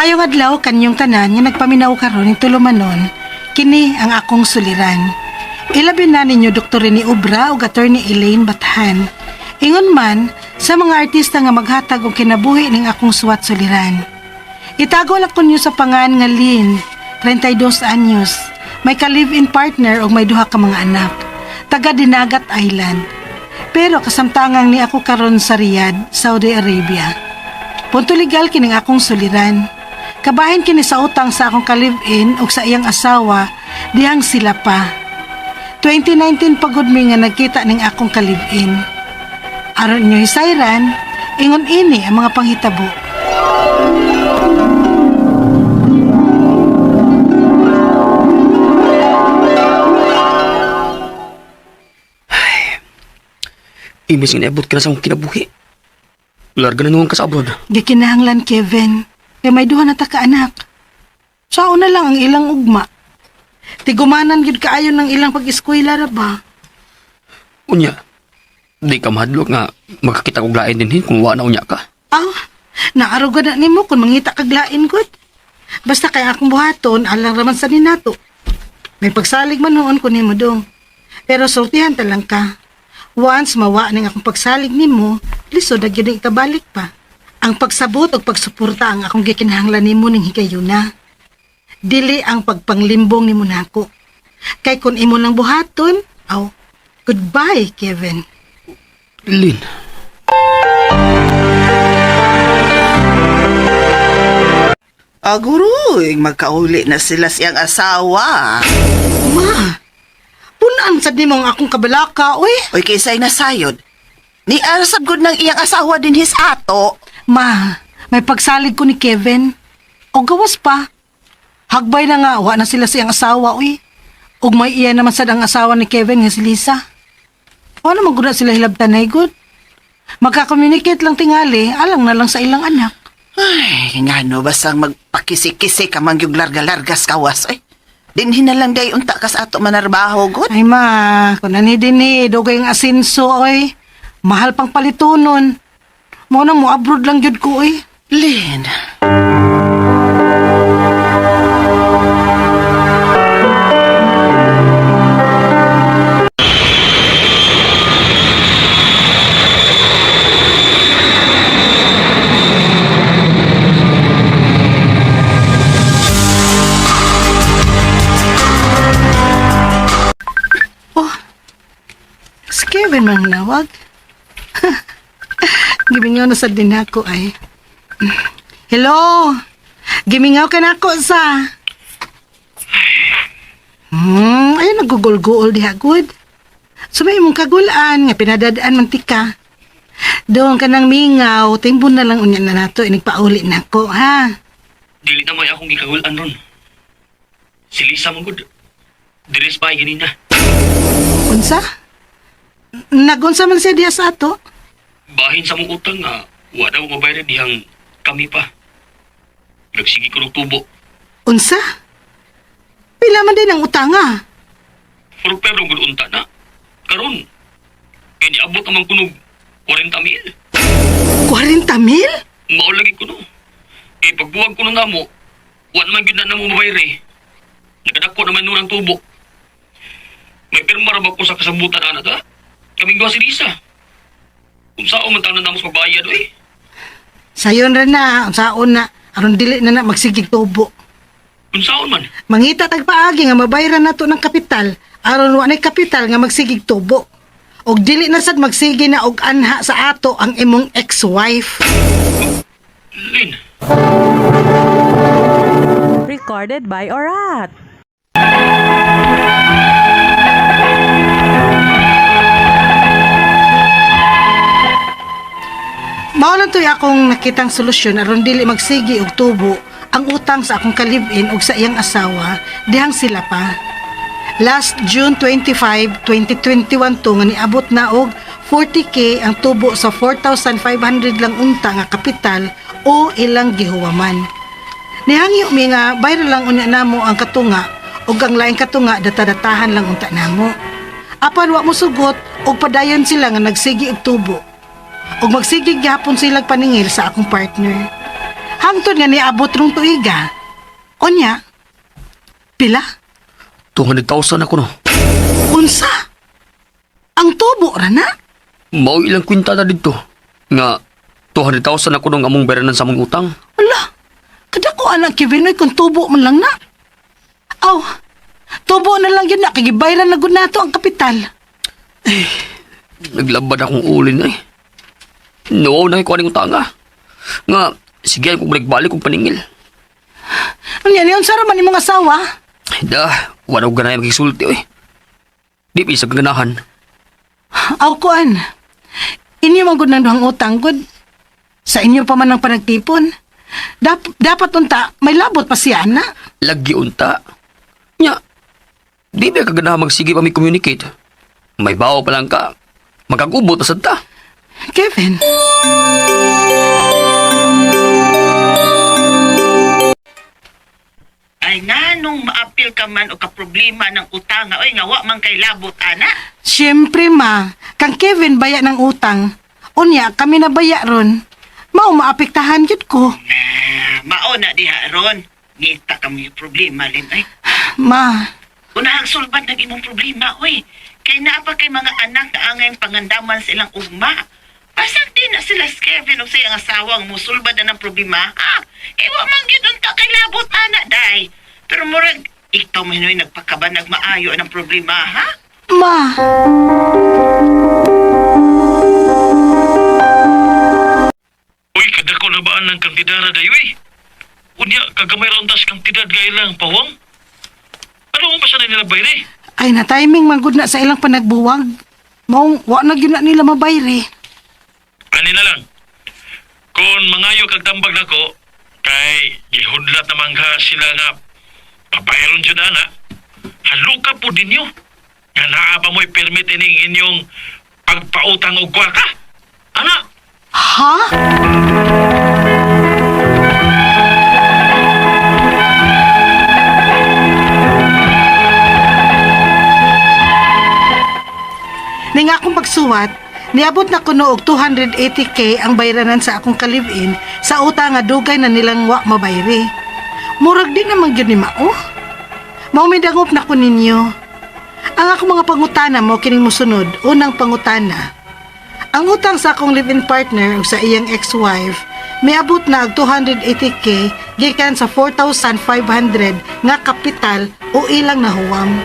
Maayong adlaw kanyong tanan nga nagpaminaw karon ning tulumanon, kini ang akong suliran. Ilabi na ninyo Dr. Rene Obra ug Attorney Elaine Bathan. Ingon man sa mga artista nga maghatag og kinabuhi ning akong suwat suliran. Itago lang ko niyo sa pangan nga Lynn, 32 anyos, may ka-live-in partner ug may duha ka mga anak, taga Dinagat Island. Pero kasamtangang ni ako karon sa Riyadh, Saudi Arabia. Punto legal kining akong suliran. Kabahin kini sa utang sa akong ka-live-in ug sa iyang asawa, dihang sila pa. 2019 pagod mi nga nagkita ning akong ka-live-in. Aron inyo hisayran, ingon ini ang mga panghitabo. Imbes nga niabot ka na sa akong kinabuhi. Larga na noon ka sa abroad. Gikinahanglan Kevin, kay may duha na ta ka anak. Sao na lang ang ilang ugma. Tigumanan gyud kaayo ng ilang pag-eskwela ra ba? Unya, di ka mahadlok nga magkakita kog lain din kung wa na unya ka. Aw, naaruga na nimo kung mangita kag lain gud. Basta kay akong buhaton, alang raman sa ninato. May pagsalig man noon ko nimo dong. Pero sultihan ta lang ka. Once mawa ning akong pagsalig nimo, lisod na gyud ang ikabalik pa. Ang pagsabot ug pagsuporta ang akong gikinahanglan nimo ning higayuna. Dili ang pagpanglimbong nimo nako. Kay kun imo nang buhaton, aw, goodbye, Kevin. Lin, Aguroy, magkauli na sila siyang asawa. Ma, punan sad nimo ang akong kabalaka, uy. Oy, kisay na sayod. Ni arasab gud ng iyang asawa din his ato. Ma, may pagsalig ko ni Kevin. O gawas pa. Hagbay na nga, wa na sila siyang asawa, uy. Ug may iya naman sad ang asawa ni Kevin nga si Lisa. Wala man gud na sila hilabtan ay good. Magka-communicate lang tingali, alang na lang sa ilang anak. Ay, ngano basang magpakisi-kisi ka man yung larga-largas kawas. Ay, dinhin na lang day unta kas ato manarbaho gud. Ay ma, kung ani din eh, dugay ang asinso, oy. Mahal pang palitonon. Mo na mo abroad lang jud ko, oy. Lin. Oh, si Kevin mang nawag. Gimingaw na sa din ako ay. Hello? Gimingaw ka na ako sa... Ayun, nagugol-gul diha, good. Sumay mong kagulaan, nga pinadadaan man tika. Doon ka nang mingaw, timbon na lang unya na nato, inigpauli na ako, ha? Dili na may akong gikagulan ron. Si Lisa man gud. Dili sa bahay ganina. Unsa? Nagunsa man siya diha sa ato? Bahin sa mong utang nga wa daw mabayad dihang kami pa. Nagsige ko ng tubo. Unsa? Pila man din ang utang, ah. Pero pero gud unta na. Karon kay niabot naman kunog 40 mil. 40 mil? Mao lagi kuno. Kay pagbuwag kuno namo, wa naman gyud na namo mabayre. Nakadako naman nun ang tubo. May pirma ra ba ko sa kasabutan ana ta? Kaming duha si Lisa. Unsaon man tanan namo sa pagbayad oy? Sayon ra na, unsaon na, aron dili na na magsigig tubo. Unsaon man? Mangita tag paagi nga mabayran nato ng kapital, aron wa nay kapital nga magsigig tubo. Og dili na sad magsige na og anha sa ato ang imong ex-wife. Lin, Recorded by Orat. Mao lang to'y akong nakitang solusyon aron dili magsige og tubo ang utang sa akong ka-live-in og sa iyang asawa dihang sila pa. Last June 25, 2021 to nga niabot na og 40K ang tubo sa 4,500 lang unta nga kapital o ilang gihuwaman. Nihangyo mi nga bayro lang unya namo ang katunga ug ang laing katunga datadatahan lang unta namo. Apan wa mo sugot og padayon sila nga nagsige og tubo. Ug magsigig gihapon silag paningil sa akong partner. Hangtod nga niabot rong tuiga. Unya, pila? 200,000 ako no. Unsa? Ang tubo ra na? Mao ilang kwinta na dito. Nga, 200,000 ako nung among beranan sa among utang. Ala, kadako anak Kevin oy kung tubo man lang na. Aw, tubo na lang yun na, kay gibayran na gud nato ang kapital. Naglabad akong ulin ay. No, na ko aning utang ah. Nga, sige kung balik-balik kong paningil. Unya niyon sa man imong asawa? Da, wala ko ganahan makisulti oy. Di pa isa ganahan. Aw kuan. Inyo man gud nang duhang utang gud. Sa inyo pa man ang panagtipon. Dapat unta may labot pa siya na. Lagi unta. Nya, di ba ka ganahan magsige pa may communicate? May bawo pa lang ka. Magkagubot na sad ta. Kevin. Ay, nanong maapil ka man o ka problema ng utang, oy, nga wa man kay labot, ana. Siyempre ma, kang Kevin baya ng utang. Unya kami na baya ron. Mao maapektahan gyud ko. Ah, mao na diha ron. Ngita ka mo yung problema, Lin, ay. Ma, Unahang sulbad ng imong problema, oy. Kay naa pa kay mga anak na angay pangandaman silang ugma. Pasag di na sila si Kevin o sa iyang asawang musulbad na ng problema, ha? Kay wa man gyud unta kay labot, ana, day. Pero murag, ikaw man yo'y nagpakabanag maayo ng problema, ha? Ma. Uy, kadako na ba ang kantidara dayo eh? Unya, kagamay ra untas kantidad gailang pawang? Ano mo pa siya na nila bayre? Ay na timing man gud na sa ilang panagbuwag. Maong wa na gyud na nila mabayri. Ani na lang. Kung mangayo kag tambag nako, kay gihudlat na mangha sila nga papayaron jud ana. Haluka po ninyo. Nga naa pa mo'y permit ining inyong pagpautang og kwarta. Ana, Ha? Ning akong pagsuwat, niabot na kuno og 280K ang bayranan sa akong ka-live-in sa utang nga dugay na nilang wa mabayri. Murag di naman gyud ni mao. Mao midangop na ko ninyo. Ang akong mga pangutana mo kining mosunod, unang pangutana. Ang utang sa akong live-in partner ug sa iyang ex-wife, miabot na og 280K gikan sa 4,500 nga kapital o ilang nahuwam.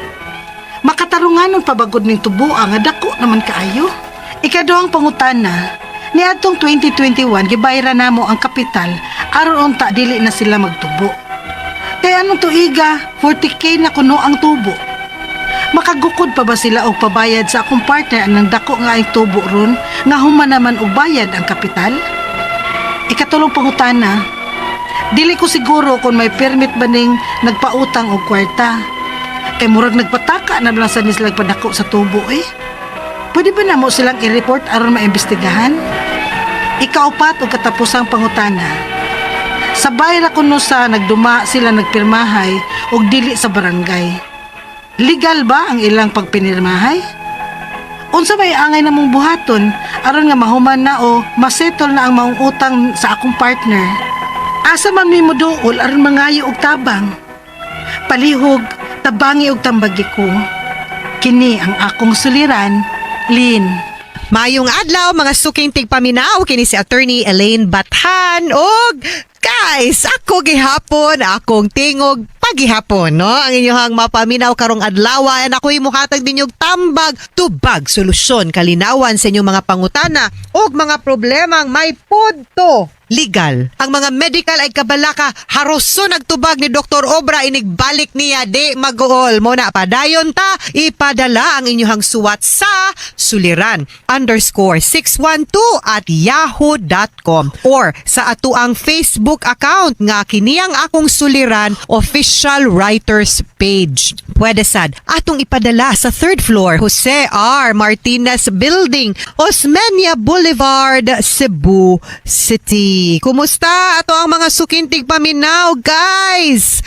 Makatarunganon pabagod ning tuboa nga dako naman kaayo. Ikaduhang pangutana, niadtong 2021 gibayra namo ang kapital aron unta dili na sila magtubo. Kay anong tuiga, 40K na kuno ang tubo. Makagukod pa ba sila og pabayad sa akong partner anang dako nga ay tubo ron nga human naman og bayad ang kapital? Ikatulong pangutana, dili ko siguro kung may permit ba ning nagpautang og kwarta. Kay murag nagpataka na lang sa nila padako sa tubo eh. Pwede ba namo silang i-report aron maimbestigahan? Ikaupat og katapusang pangutana. Sabay ra kuno sa nagduma sila nagpirmahay og dili sa barangay. Legal ba ang ilang pagpinirmahay? Unsa may angay namong buhaton aron nga mahuman na o masettle na ang maong utang sa akong partner? Asa man mi moduol aron mangayo og tabang? Palihog, tabangi og tambagi ko. Kini ang akong suliran, Lynn. Mayong adlaw mga suking tigpaminaw kini si Attorney Elaine Bathan og guys, ako gihapon akong tingog pagihapon no ang inyong mapaminaw karong adlaw and ako'y muhatag ninyong tambag tubag solusyon kalinawan sa inyong mga pangutana og mga problemang may punto legal. Ang mga medical ay kabalaka haroso nagtubag ni Dr. Obra inigbalik niya di maguol mo na padayon ta ipadala ang inyong suwat sa suliran_612@yahoo.com or sa atuang Facebook account nga kini ang akong suliran official writers page. Pwede sad atong ipadala sa third floor Jose R. Martinez Building, Osmeña Boulevard, Cebu City. City. Kumusta ato ang mga suking tigpaminaw, guys?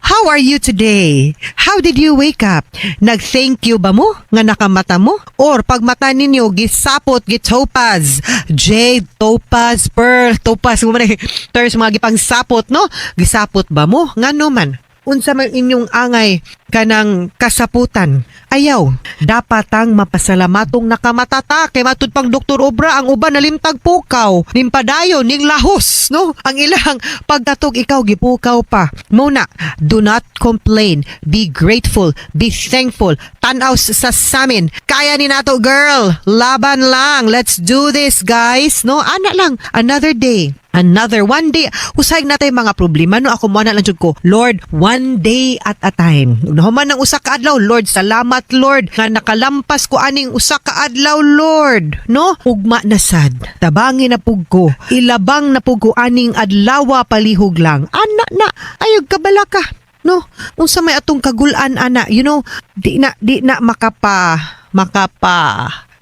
How are you today? How did you wake up? Nag-thank you ba mo nga nakamata mo? Or pagmata ninyo, gisapot, gitopaz, jade, topaz, pearl, topaz, mo man terms mga gipang sapot, no? Gisapot ba mo? Ngano man? Unsa man inyong angay kanang kasaputan? Ayaw, dapat ang mapasalamatong nakamatata kay matud pang Doktor Obra, ang uban nalimtag pukaw, nimpadayon ning lahos, no? Ang ilang pagkatog, ikaw gipukaw pa. Muna, do not complain, be grateful, be thankful. Tan-aw sa samin, kaya ni nato, girl. Laban lang. Let's do this, guys, no? Ana lang, another day. Another one day, usay na tayo mga problema, no? Ako mo na lang jud ko, "Lord, one day at a time." Human ang usa ka adlaw, "Lord, salamat, Lord, nga nakalampas ko aning usa ka adlaw, Lord," no? Ugma na sad. Tabangi na pug ko. Ilabang na pug ko aning adlawa palihog lang. Ana na, ayog kabala ka. No, unsa may atong kagulan ana, di na makapa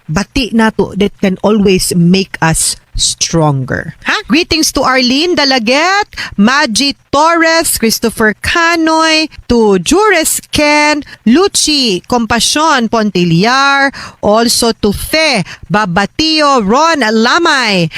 bati nato that can always make us stronger. Ha? Greetings to Arlene Dalaget, Maggie Torres, Christopher Canoy, to Jures Ken, Luchi Compassion Pontiliar, also to Fe Babatio, Ron Lamay.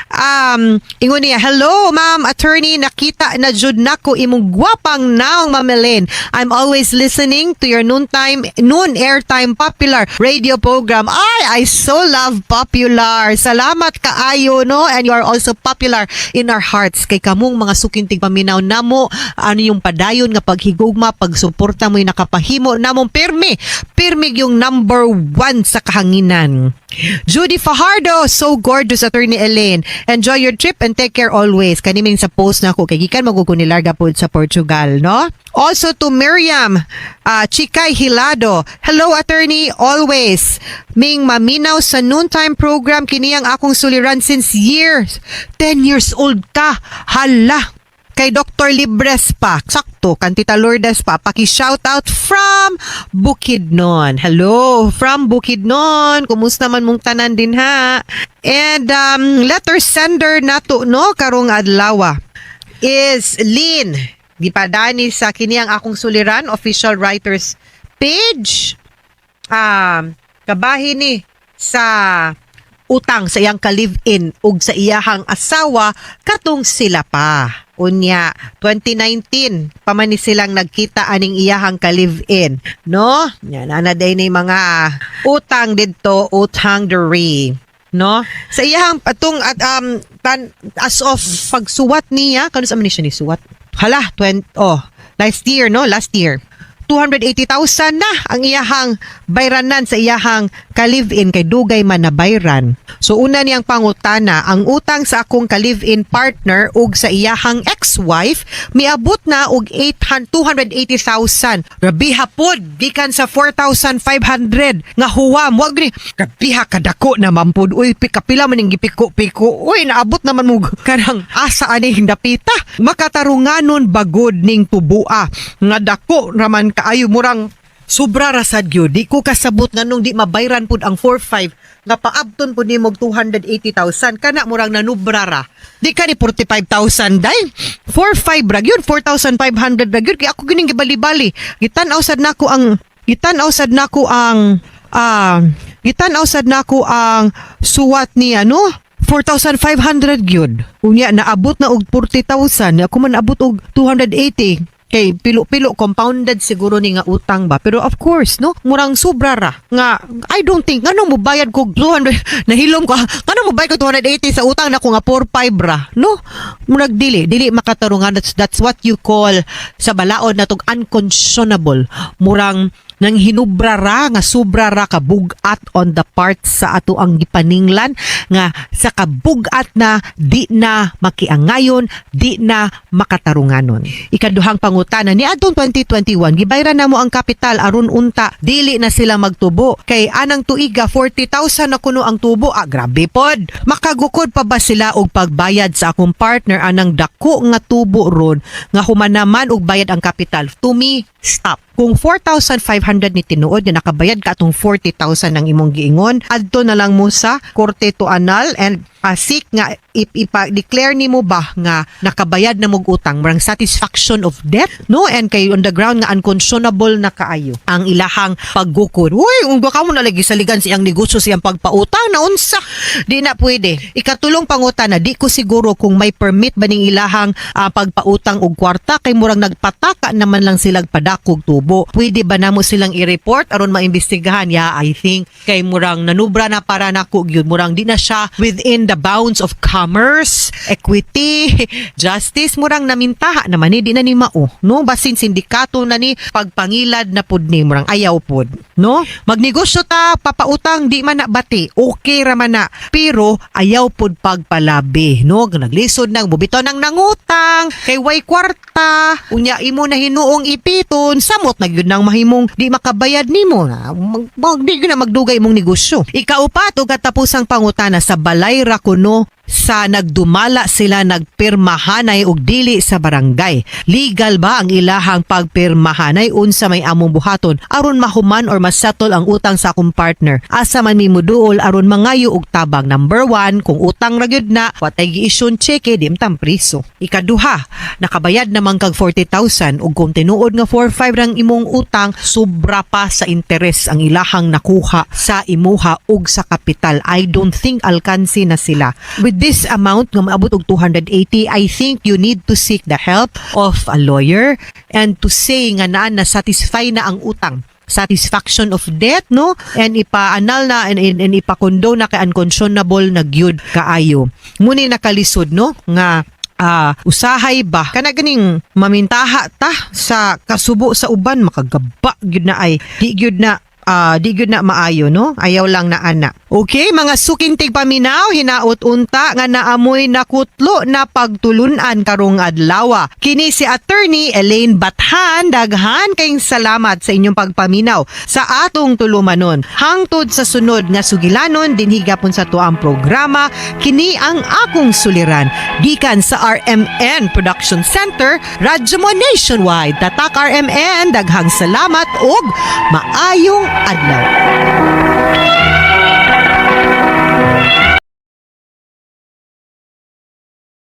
Ingon niya, "Hello, ma'am, attorney, nakita na jud nako imong gwapang naong, Ma'am Elaine. I'm always listening to your noontime, noon airtime popular radio program." Ay, I so love popular. Salamat kaayo, no? And you are also popular in our hearts. Kay kamong mga suking tigpaminaw namo, ano yung padayon nga paghigugma, pagsuporta mo yung nakapahimo namong pirmi. Pirmi yung number one sa kahanginan. Judy Fajardo, "So gorgeous, Attorney Elaine. Enjoy your trip and take care always." Kaniming sa post na ako, kay gikan magugo ni Larga po sa Portugal, no? Also to Miriam Chikay Hilado. "Hello, attorney, always. Ming maminaw sa noontime program, kini ang akong suliran since years." 10 years old ka. Hala. Kay Dr. Libres pa, sakto, kan Tita Lourdes pa, paki-shout out from Bukidnon. Hello, from Bukidnon. Kumusta man mong tanan din ha? And letter sender nato, no, karong adlaw is Lynn. Gipadani sa kini ang akong suliran official writers page. Kabahin ni sa utang sa iyang ka-live-in ug sa iyahang asawa katong sila pa. Unya, 2019 pa man ni silang nagkita aning iyahang ka-live-in, no? Yan ana day ni mga utang didto, utang diri, no? Sa iyahang patong at tan, as of pagsuwat niya, kanus man ni siya ni suwat? Hala, 20, oh, last year, no? Last year. 280,000 na ang iyahang bayranan sa iyahang ka-live-in kay dugay man na bayran. So una niyang pangutana, "Ang utang sa akong ka-live-in partner ug sa iyahang ex-wife miabot na og 800 280,000." Grabiha pod gikan sa 4,500 nga huwam. Wag ni grabiha kadako na man pod. Uy, kapila man ning gipiko-piko. Uy, naabot naman mo kanang asa ani dapita. Makatarunganon bagod ning tubua nga dako raman kaayo, murang sobra ra sad gyud. Di ko kasabot nganong di mabayran pud ang 45 nga paabton pud nimo og 280,000. Kana murang nanubra ra. Di ka ni 45,000 day, 45 ra gyud, 4,500 ra gyud, kay ako gining gibali-bali. Gitan-aw sad nako ang suwat niya, no? 4,500 gyud. Unya naabot na og 40,000, ako man naabot og 280 kay pilo-pilo compounded siguro ni nga utang ba. Pero of course, no, murang sobra ra nga. I don't think nganong mobayad ko 200, nahilom ko, nganong mobayad ko 280 sa utang nako nga 45 ra, no? Murag dili dili makatarungan. That's what you call sa balaod natong unconscionable. Murang nang hinubra ra nga sobra ra kabugat on the part sa ato ang gipaninglan nga sa kabugat na di na makiangayon, di na makatarunganon. Ikaduhang pangutana, niadtong 2021 gibayran namo ang kapital aron unta dili na sila magtubo kay anang tuiga 40,000 na kuno ang tubo. Ah, grabe pod. Makagukod pa ba sila og pagbayad sa akong partner anang dako nga tubo ron nga humanaman og bayad ang kapital? To me, stop. Kung 4,500 400 ni tinuod nga nakabayad ka atong 40,000 ang imong giingon, adto na lang mo sa korte to annul and seek nga ipa-declare nimo ba nga nakabayad na mog utang, murang satisfaction of debt, no? And kay on the ground nga unconscionable na kaayo ang ilahang paggukod. Uy, unggo ka mo na lagi saligan siyang negosyo, siyang pagpautang na unsa, di na pwede. Ikatulong pangutana, di ko siguro kung may permit ba ning ilahang pagpautang og kwarta kay murang nagpataka naman lang silang padakog tubo. Pwede ba namo silang i-report aron maimbestigahan? Yeah, I think kay murang nanubra na para nako gyud, murang di na siya within the bounds of commerce, equity, justice, murang namintaha naman ni, di na ni mao, no? Basin sindikato na ni, pagpangilad na pud ni, murang ayaw pud, no? Magnegosyo ta, papautang, di man na bati, okay ra man na, pero ayaw pud pagpalabi, no? Naglisod nang bubito nang nangutang, kay way kwarta, unya imo na hinuong ipiton, samot na gyud nang mahimong di makabayad nimo na, di gyud na magdugay imong negosyo. Ikaupat ug katapusang pangutana, sa balay ra kuno sa nagdumala sila nagpirmahanay og dili sa barangay. Legal ba ang ilahang pagpirmahanay? Unsa may among buhaton aron mahuman or masettle ang utang sa akong partner? Asa man mi moduol aron mangayo og tabang? Number one, kung utang ra gyud na, watay gi-issue cheque, di man priso. Ikaduha, nakabayad naman kag 40,000 ug kung tinuod nga 4-5 rang imong utang, sobra pa sa interes ang ilahang nakuha sa imuha ug sa kapital. I don't think alkansi na sila. With this amount nga maabot og 280, I think you need to seek the help of a lawyer and to say nga naa na satisfy na ang utang, satisfaction of debt, no? And ipa-annul na and ipa-condone na kay unconscionable na gyud kaayo. Muni nakalisod, no, nga usahay ba kana ganing mamintaha ta sa kasubo sa uban, makagaba gyud na ay di gyud na maayo, no? Ayaw lang na ana. Okay, mga suking tigpaminaw, hinaot unta nga naamoy nakutlo na pagtulunan karong adlaw. Kini si Attorney Elaine Bathan, daghan kayong salamat sa inyong pagpaminaw sa atong tulumanon. Hangtod sa sunod nga sugilanon dinhi gapon sa tuang programa, kini ang akong suliran. Gikan sa RMN Production Center, Radyo Mo Nationwide. Tatak RMN, daghang salamat ug maayong adlaw.